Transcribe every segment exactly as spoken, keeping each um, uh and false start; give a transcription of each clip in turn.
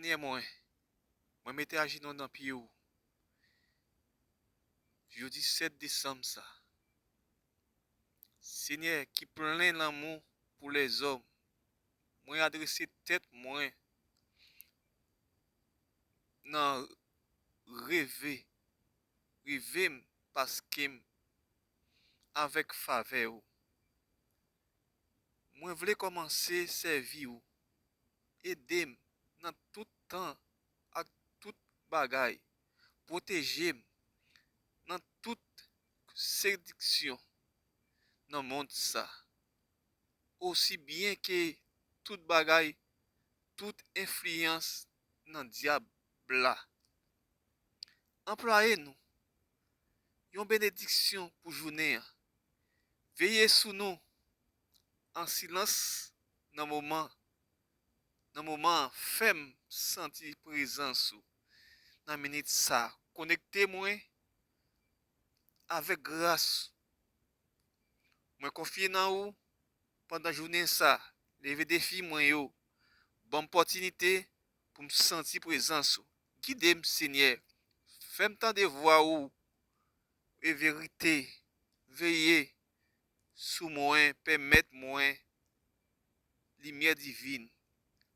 Senyè mwen, mwen mete ajenou nan pye w jodi sèt desanm sa. Senyè ki plen lanmou pou lèzòm, mwen adrese tèt mwen nan reve, reve m paske m avèk favè w. Mwen vle kòmanse sèvi w. Ede m nan tout tan ak tout bagay. Pwoteje m nan tout sediksyon nan mond sa, osi byen ke tout bagay, tout enfliyans nan dyab la. Anplwaye nou. Yon benediksyon pou jounen an. Veye sou nou an silans nan moman, nan moman an. Fè m santi prezans ou nan minit sa. Konekte mwen avèk gras. Mwen konfye nan ou pandan jounen sa. Leve defi mwen yo. Ban m pòtinite pou m santi prezans ou. Gide m, Senyè. Fè m tande vwa ou e verite. Veye sou mwen, pèmèt mwen limyè divin.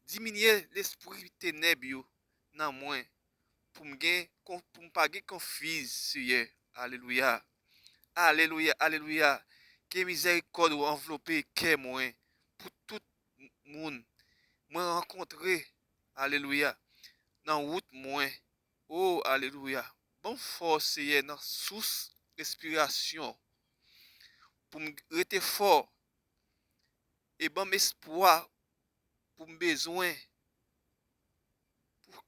Diminye lespri tenèb yo nan mwen pou m gen, pou m pa gen konfiz, Senyè. Alelouya. Alelouya, alelouya. Ke mizèrikòd ou anvlope kè mwen pou tout moun mwen rankontre, alelouya, nan wout mwen. O, alelouya. Ban m fòs, Senyè, nan sous enspirasyon pou m rete fò e ban m espwa pou m bezwen, pou,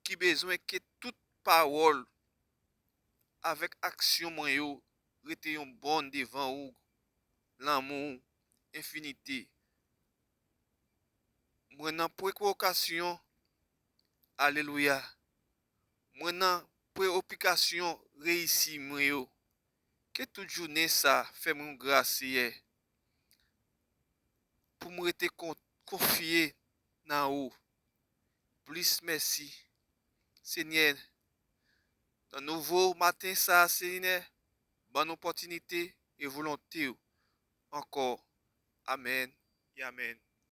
ki bezwen ke tout pawòl avèk aksyon mwen yo rete yon bòn devan ou, lanmou, enfinite. Mwen nan pwokasyon, alelouya. Mwen nan preokipasyon reyisi mwen yo. Ke tout jounen sa fè mwen yon gras, Senyè, pou m rete kon-, konfye nan ou. Plis mèsi, Senyè, nan nouvo maten sa, Senyè, ban nou opòtinite e volonte w ankò. Amèn e amèn.